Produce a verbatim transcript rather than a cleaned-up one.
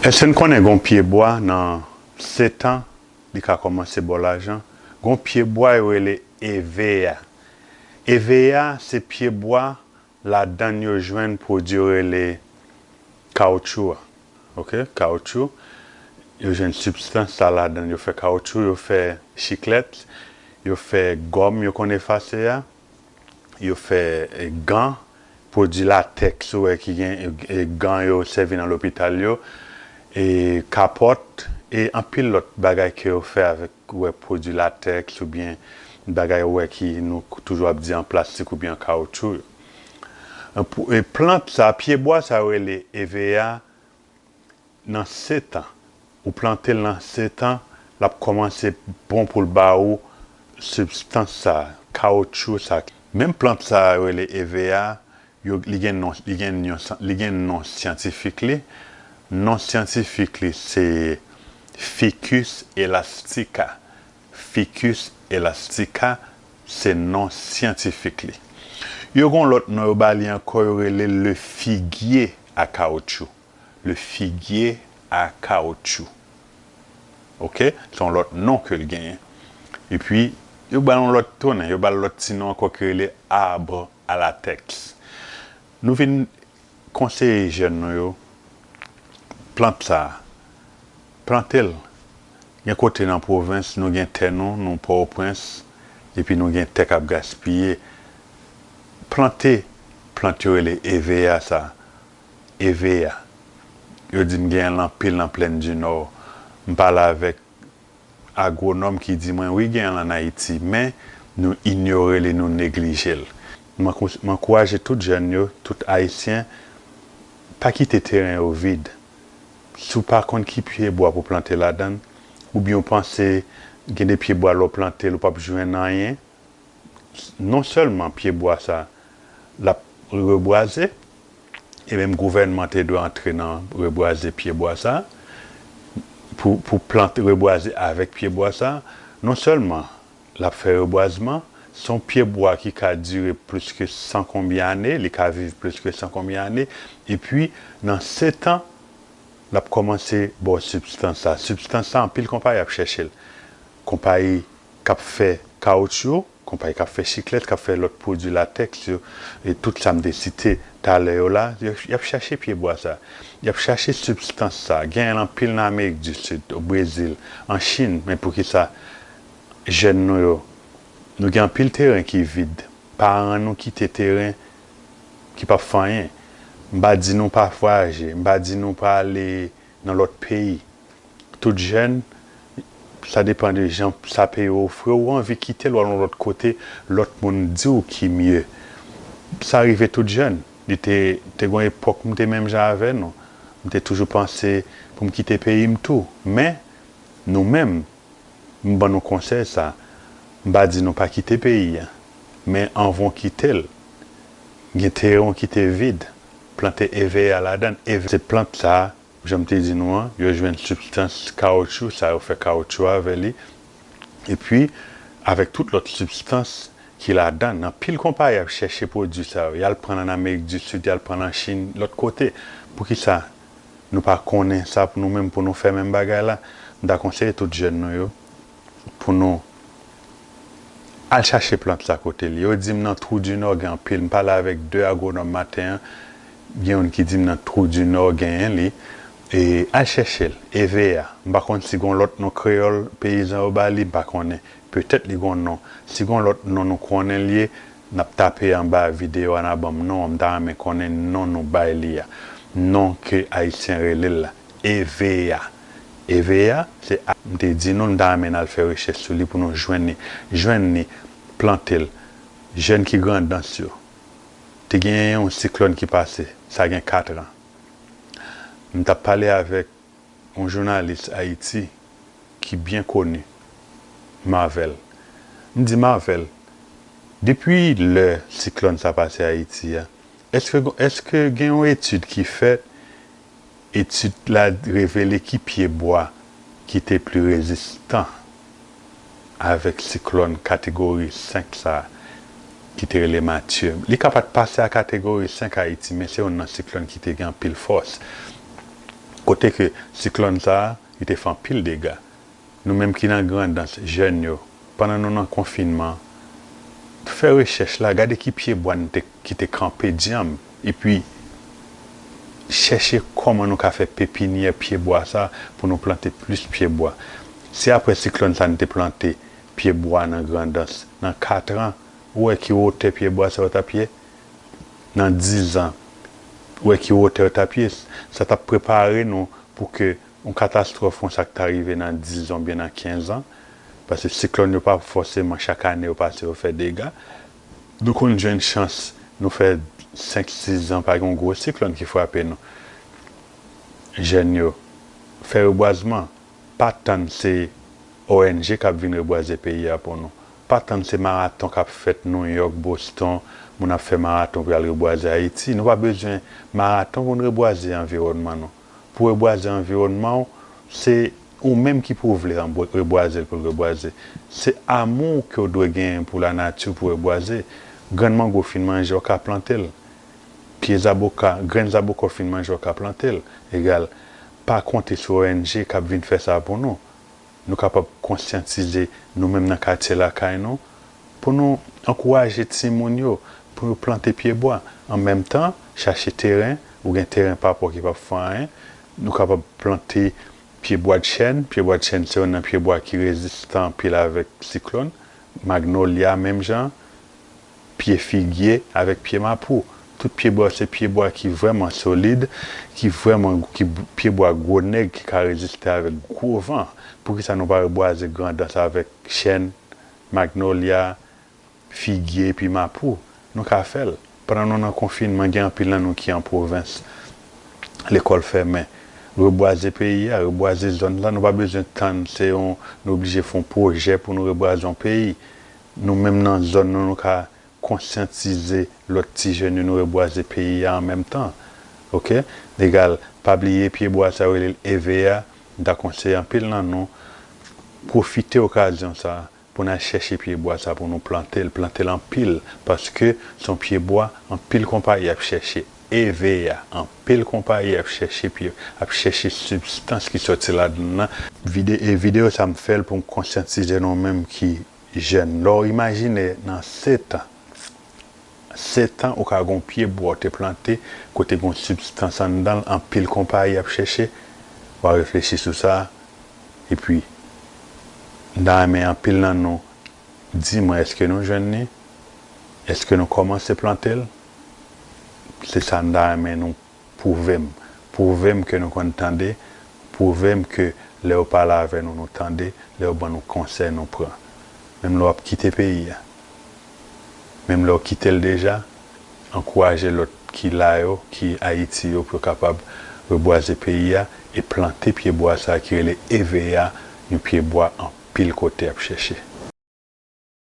Èske n konnen gon pyebwa nan Setan, li ka kòmanse bò lajan? Gon pyebwa yo rele eveya. Eveya se pyebwa, ladann yo jwenn pwodui yo rele kawotchou a. Ok, kawotchou. Yo jwenn sibstans sa ladann, yo fè kawotchou, yo fè chiklèt, yo fè gòm yo konn efase a, yo fè eh, gan, pwodui latèks ou wè ki gen eh, gan yo sèvi nan lopital yo, e kapòt, e anpil lòt bagay ke yo fè avèk ou wè pwodui latèks oubyen bagay ou wè ki nou toujou ap di an plastik oubyen an kawotchou yo. E plant sa, pyebwa sa yo rele eveya, nan setan, ou plante l nan setan, l ap kòmanse bon pou l ba ou sibstans sa, kawotchou sa. Menm plant sa yo rele eveya, yo, li gen non, li gen, li gen non syantifik li. Non syantifik li se Ficus elastica. Ficus elastica se non syantifik li. Yo gon lòt non yo ba li ankò, yo rele le figuier à caoutchouc. Le figuier à caoutchouc. Ok? Se yon lòt non ke l genyen. Epi, yo ba l yon lòt tounen, yo ba l lòt ti non ankò ki rele arbre à latex. Nou vin konseye jèn nou yo, plant sa a, plante l. Gen kote nan pwovens, nou gen tè nou, nou Pòtoprens, epi nou gen tè k ap gaspiye. Plante plant yo rele eveya sa, eveya. Yo di m genyen l anpil nan Plèn di Nò. M pale avèk agwonòm ki di mwen wi, gen l ann Ayiti, men nou inyore li, nou neglije l. M ankou- m ankouraje tout jèn yo, tout Ayisyen, pa kite teren yo vid. Si w pa konn ki pyebwa pou plante ladan l, oubyen w panse gen de pyebwa lè w plante l, ou p ap jwenn anyen, non sèlman pyebwa sa, l ap rebwaze, e menm gouvènman te dwe antre nan rebwaze pyebwa sa, pou, pou plant rebwaze avèk pyebwa sa, non sèlman l ap fè rebwazman, se yon pyebwa ki ka dire plis ke san konbyen ane, li ka viv plis ke san konbyen ane, epi nan setan, l ap kòmanse ba w sibstans sa. Sibstans sa, anpil konpayi ap chèche l. Konpayi k ap fè kawotchou, konpayi k ap fè chiklèt, k ap fè lòt pwodui latèks yo, e tout sa m te site talè yo la, y ap, y ap chache pyebwa sa. Y ap chache sibstans sa. Genyen l anpil nan Amerik di Sid, o Brezil, an Chin, men poukisa jèn nou yo, nou gen anpil teren ki vid. Paran nou kite teren ki p ap fè anyen. M pa di nou pa vwayaje, m pa di nou pa ale nan lòt peyi. Tout jèn, sa depann de jan sa peyi w ofri w, ou anvi kite l, w al yon lòt kote, lòt moun di w ki mye. Sa rive tout jèn. Li te, te gen yon epòk, m te menm jan avè nou. M te toujou panse pou m kite peyi m tou. Men, nou menm, m ban nou konsèy sa, m pa di nou pa kite peyi a, men anvan w kite l, gen teren w kite vid, plante eveya ladan l. Eve- se plant sa, jan m te di nou an, yo jwenn sibstans kawotchou, sa yo fè kawotchou avè li, epi avèk tout lòt sibstans ki ladan l. Anpil konpayi ap chèche pwodui sa yo, y al pran l ann Amerik di Sid, y al pran l an Chin, lòt kote. Poukisa nou pa konnen sa pou nou menm, pou nou fè menm bagay la? M ta konseye tout jèn nou yo, pou nou al chache plant sa kote l ye. Yo di m nan Twou di Nò gen anpil. M pale avèk de agwonòm maten an, gen youn ki di m nan Twou di Nò genyen li. E al chèche l, eveya. M pa konn si gon lòt non kreyòl peyizan yo ba li, m pa konnen. Petèt li gon non. Si gon lòt non nou konnen l ye, n ap tape anba videyo a, n a ban m non an, m ta renmen konnen non nou bay li a. Non ke Ayisyen rele l la. Eveya. Eveya, se a, m te di nou, m ta renmen n al fè rechèch sou li pou nou jwenn li. Jwenn li, plante l. Jèn ki Grandans yo. Te genyen yon siklòn ki pase, sa gen kat an. M t ap pale avèk yon jounalis Ayiti ki byen koni, Marvel. M di, Marvel, depi lè siklòn sa pase Ayiti a, èske, èske gen yon etid ki fèt, etid la revele ki pyebwa ki te pli rezistan avèk siklòn kategori senk sa a ki te rele Matye. Li ka pa t pase a kategori senk Ayiti, men se youn nan siklòn ki te gen anpil fòs. Kote ke siklòn sa a, li te fè anpil dega. Nou menm ki nan Grandans, jèn yo, pandan nou nan konfinman, fè rechèch la, gade ki pyebwa n te, ki te kanpe dyanm, epi chèche kòman nou ka fè pepinyè pyebwa sa pou nou plante plis pyebwa. Si apre siklòn sa n te plante pyebwa nan Grandans, nan kat an, ou wè ki wotè pyebwa sa yo t ap ye? Nan diz an, ou wè ki wotè yo t ap ye? Sa t ap prepare nou pou ke yon katastwòf konsa k ta rive nan diz an oubyen nan kenz an, paske siklòn yo pa fòseman chak ane yo pase yo fè dega. Nou konn jwenn chans, nou fè senk, sis an pa gen yon gwo siklòn ki frape nou. Jèn yo, fè rebwazman, pa tann se O N G k ap vin rebwaze peyi a pou nou. Pa tann se maraton k ap fèt Nouyòk, Boston, moun ap fè maraton pou y al rebwaze Ayiti. Nou pa bezwen maraton pou n rebwaze anviwònman nou. Pou rebwaze anviwònman w, se ou menm ki pou vle anbwa-, rebwaze l pou l rebwaze. Se amou ke w dwe genyen pou lanati pou rebwaze. Grenn mango w fin manje, w ka plante l. Pye zaboka, grenn zaboka w fin manje, w ka plante l. Egal, pa konte sou O N G k ap vin fè sa pou nou. Nou kapab konsyantize nou menm nan katye lakay nou, pou nou ankouraje timoun yo, pou yo plante pyebwa. An menm tan, chache teren, ou gen teren pa pa w ki p ap fè anyen, nou kapab plante pyebwa chèn. Pyebwa chèn se youn nan pyebwa ki rezistan anpil avèk siklòn. Magnolya menm jan, pye figye avèk pye mapou. Tout pyebwa se pyebwa ki vrèman solid, ki vrèman, ki pyebwa gwo nèg ki ka reziste avèk gwo van. Poukisa nou pa rebwaze Grandans avèk chèn, magnolya, figye epi mapou? Nou ka fè l. Pandan nou nan konfinman, gen anpil nan nou ki an pwovens. Lekòl fèmen. Rebwaze peyi a, rebwaze zòn la. Nou pa bezwen tann se yon, nou oblije fè yon pwojè pou nou rebwaze yon peyi. Nou menm nan zòn nou, nou ka konsyantize lòt ti jèn yo, nou rebwaze peyi a an menm tan. Oke? Egal, pa bliye pyebwa sa yo rele l E V A, m ta konseye anpil nan nou pwofite okazyon sa a pou n al chèche pyebwa sa a pou nou plante l, plante l anpil, paske se yon pyebwa anpil konpayi ap chèche. E V A, anpil konpayi ap chèche pye, ap chèche sibstans ki sòti ladan l nan. Vide-, e videyo sa a m fè l pou m konsyantize nou menm ki jèn. Lè w imajine nan sèt an, sèt an ou ka gen yon pyebwa w te plante kote gen yon sibstans anndan l, anpil konpayi ap chèche, w a reflechi sou sa, epi m ta renmen anpil nan nou di mwen èske nou jwenn li, èske nou kòmanse plante l? Se sa m ta renmen nou pwouve m. Pwouve m ke nou konn tande, pwouve m ke lè yo pale avè nou, nou tande, lè yo ban nou konsèy, nou pran. Menm lè w ap kite peyi a, menm lè w kite l deja, ankouraje lòt ki la yo, ki Ayiti yo, pou yo kapab rebwaze peyi a e plante pyebwa sa a ki rele E V A, yon pyebwa anpil kote ap chèche.